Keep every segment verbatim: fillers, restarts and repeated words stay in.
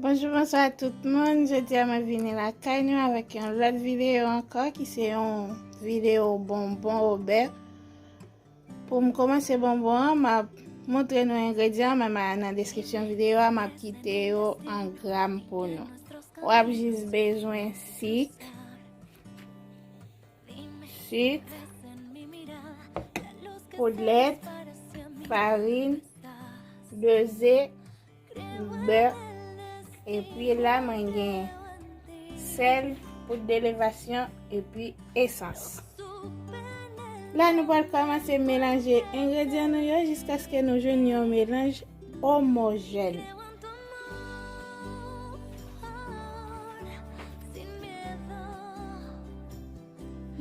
Bonjou, bonswa tout moun. Jodi a mwen vini lakay nou avèk yon lòt videyo ankò ki se yon videyo bonbon obè. Pou m kòmanse bonbon an, m ap montre nou engredyan, men ma nan deskripsyon videyo a, m ap kite yo an gram pou nou. W ap jis bezwen sik, sik, poud lèt, farin, de ze, bè, epi la mwen gen sèl, poud de levasyon, epi esans. La nou pral kòmanse melanje engredyan nou yo jiskaske nou jwenn yon melanj omojèn.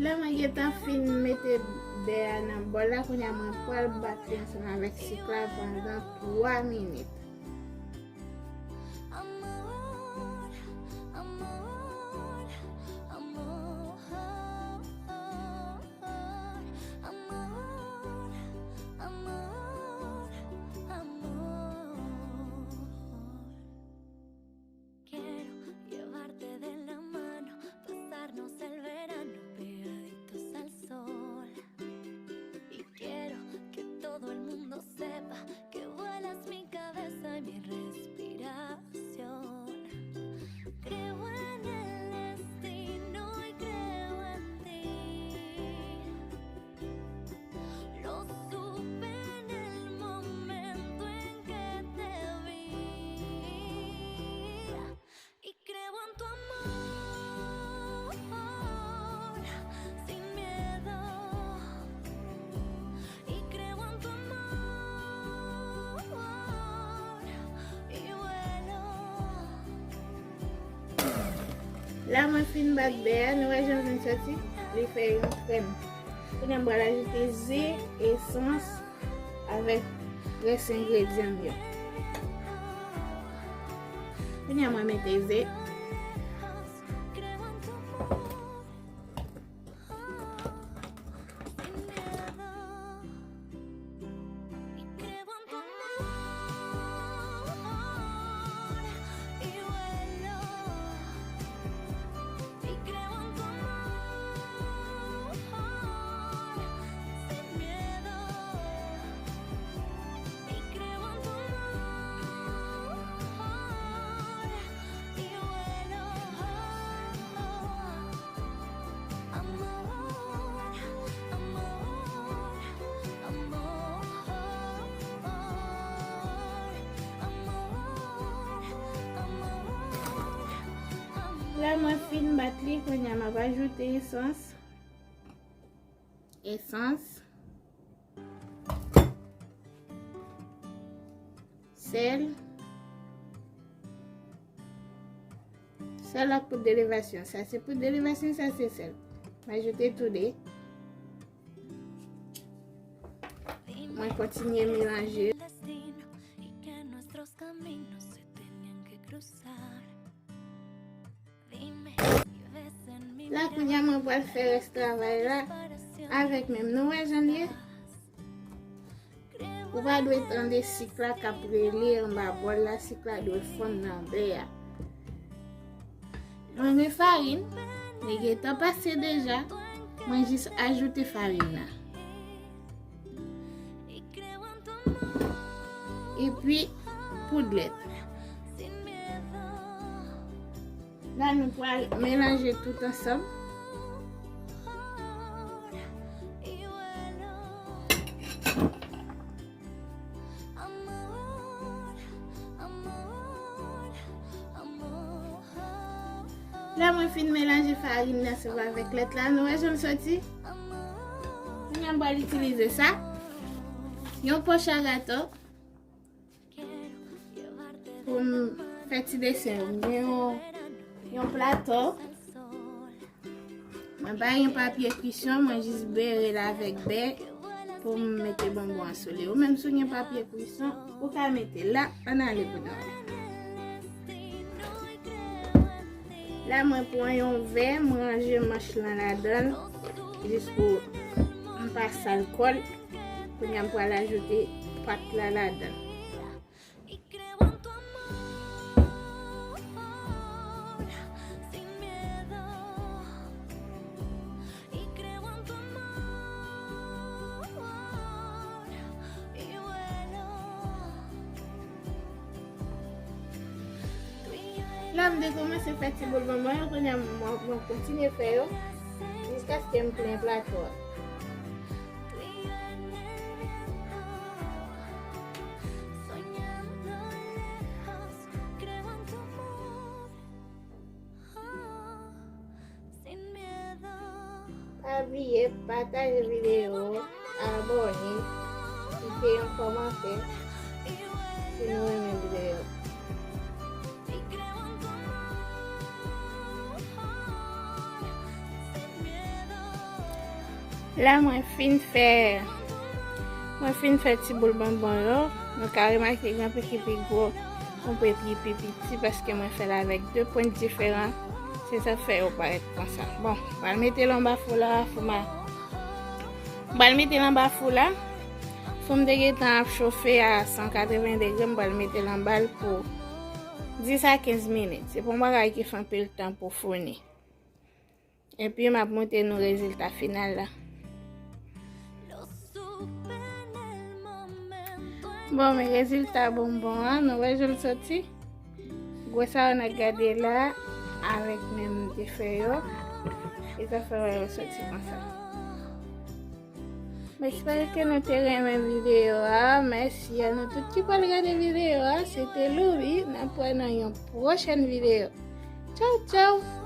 Lè mwen gentan fin mete bè a nan bòl la, kounye a mwen pral bat li ansanm avèk sik la pandan twa minit. Quiero llevarte de la mano, pasarnos el verano pegaditos al sol. Y quiero que todo el mundo sepa que vuelas mi cabeza y mi respiración. Creo en el destino y creo en ti. Lo supe en el momento en que te vi. Y creo en tu amor sin miedo. Y creo en tu amor y vuelo. La mwen fin bat bè a, nou wè jan l vin sòti, li fè yon krèm. Kounye a m pral ajoute ze, esans, avèk rès engredyan m yo. Kounye a mwen mete ze. La mwen fin bat li, kounye a m ap ajoute esans. Esans. Sèl. Sèl ak poud de levasyon. Sa se poud de levasyon, sa se sèl. M ajoute tou de. Mwen kontinye melanje. La kounye a mwen pral fè rès travay la avèk men m. Nou wè jan l ye? Ou pa dwe tande sik la k ap rele anba bòl la, sik la dwe fonn nan bè a. Mwen gen farin, li gentan pase deja, mwen jis ajoute farin nan. Epi poud lèt. La nou pral melanje tout ansanm. La mwen fin melanje farin nan ansanm avèk lèt la, nou wè jan l soti? Kounye a m pral itilize sa. Yon poch a gato. Pou m fè ti desen yo, m gen yon, yon plato. Mwen bay yon papye kwisyon, mwen jis bere l avèk bè pou m mete bonbon an sou li. Ou menm si w gen papye kwisyon, ou ka mete la, ann ale pou nou. La mwen pran yon vè, mwen ranje manch lan ladan l, jis pou m pa sal kò l. Kounye a m pral ajoute pat la ladan l. M te kòmanse fè ti boul bonbon yo, kounye a m, m, m kontinye fè yo jiskaske m plen plato a. Pa bliye pataje videyo, abòne, kite yon kòmantè si nou renmen videyo. La mwen fin fè, mwen fin fè ti boul bonbon yo. Nou ka remake gen pi ki pi gwo, yon pe pi pi piti paske mwen fè l avèk de pwent diferan. Se sa k fè yo parèt konsa. Bon, m pral mete l anba fou la, fou ma. M pral mete l anba fou la. Fou m te gentan ap chofe a san katreven degre, m pral mete l anba l pou dis a kenz minit. Se pa yon bagay ki fè anpil tan pou founi. Epi m ap montre nou rezilta final la. Bon, men rezilta bonbon an, nou wè jan l soti? Gwosè a n ap gade la, avèk men m te fè yo. E sa fè wè yo soti konsa. M espere ke nou te renmen videyo a. Mèsi a nou tout ki pral gade videyo a. Se te Loubi. N ap wè nan yon pwochèn videyo. Tchaw, tchaw!